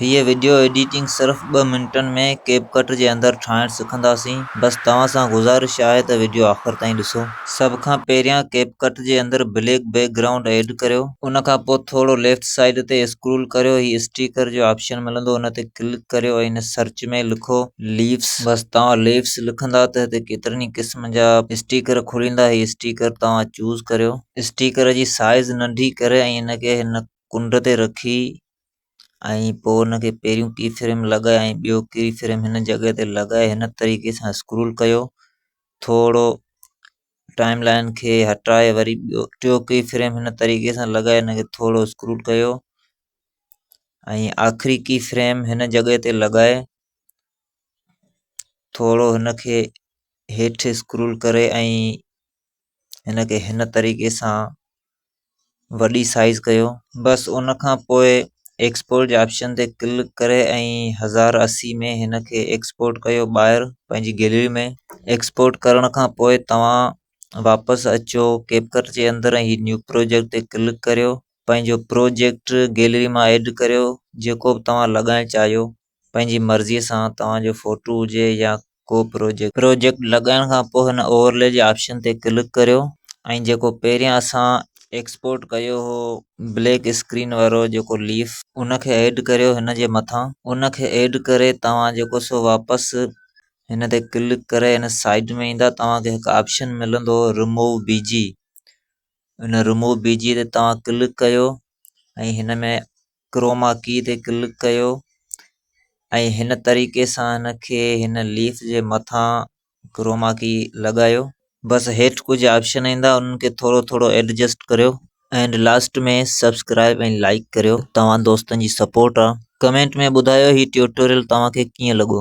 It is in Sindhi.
هيء وڊيو ايڊيٽنگ صرف ٻه منٽن ۾ ڪيپ ڪٽ جي اندر ٺاهڻ سکنداسين بس توهان سان گذارش آهي ته وڊيو آخر تائين ڏسو. سڀ کان پهريان ڪيپ ڪٽ جي اندر بليڪ بيڪ گرائونڊ ايڊ ڪريو ان کان پوء ٿورو ليفٽ سائيڊ تي اسڪرول ڪريو هي اسٽيڪر جو آپشن ملندو ان تي ڪلڪ ڪريو ۽ هن سرچ ۾ لکو ليفس بس توهان ليفس لکندا ته هتي ڪيترن ئي قسم جا اسٽيڪر کليندا هي اسٽيڪر توهان چوز ڪريو اسٽيڪر جي سائيز ننڍي ڪري ۽ ان کي هن ڪنڊ تي رکي ۽ پوء ان کي پهريون ڪي فريم لڳائي ۽ ٻيو ڪي فريم هن جڳهه تي لڳائي هن طريقي سان اسڪرول ڪيو ٿورو ٽائم لائن کي هٽائي وري ٻيو ٽيو ڪي فريم هن طريقي سان لڳائي هن کي ٿورو اسڪرول ڪيو ۽ آخري ڪي فريم هن جڳهه تي لڳائي ٿورو هن کي هيٺ اسڪرول ڪري ۽ هن کي هن طريقي سان وڏي سائيز ڪيو. بس ان کان پوء ايڪسپورٽ جي آپشن تي ڪلڪ ڪري ۽ 1080 ۾ هن کي ايڪسپورٽ ڪيو ٻاهر پنهنجي گيلري ۾ ايڪسپورٽ ڪرڻ کان پوء توهان واپس اچو ڪيپ ڪٽ جي اندر ۽ هي نيو پروجيڪٽ تي ڪلڪ ڪريو پنهنجو پروجيڪٽ گيلري مان ايڊ ڪريو جيڪو به توهان لڳائڻ چاهيو پنهنجي مرضي سان توهان جو فوٽو هجي يا ڪو پروجيڪٽ. پروجيڪٽ لڳائڻ کان پوء هن اوورلي جي آپشن تي ڪلڪ ڪريو ۽ جيڪو پهريان اسان ايڪسپورٽ ڪيو هو بليڪ اسڪرين وارو جيڪو ليف ان کي ايڊ ڪريو هن جي مٿان ان کي ايڊ ڪري توهان جيڪو سو واپس هن تي ڪلڪ ڪري هن سائيڊ ۾ ايندا توهان کي هڪ آپشن ملندو رموو بي جي ان رموو بي جي تي توهان ڪلڪ ڪيو ۽ هن ۾ ڪروما ڪي تي ڪلڪ ڪيو ۽ هن طريقي سان هن کي هن ليف جي مٿان ڪروما ڪي لڳايو. بس هيٺ ڪجهه آپشن ايندا انهن کي ٿورو ٿورو ايڊجسٽ ڪريو اينڊ لاسٽ ۾ سبسڪرائب ۽ لائيڪ ڪريو توهان دوستن جي سپورٽ آ. ڪمينٽ ۾ ٻڌايو هي ٽيوٽوريل توهان کي ڪيئن لڳو.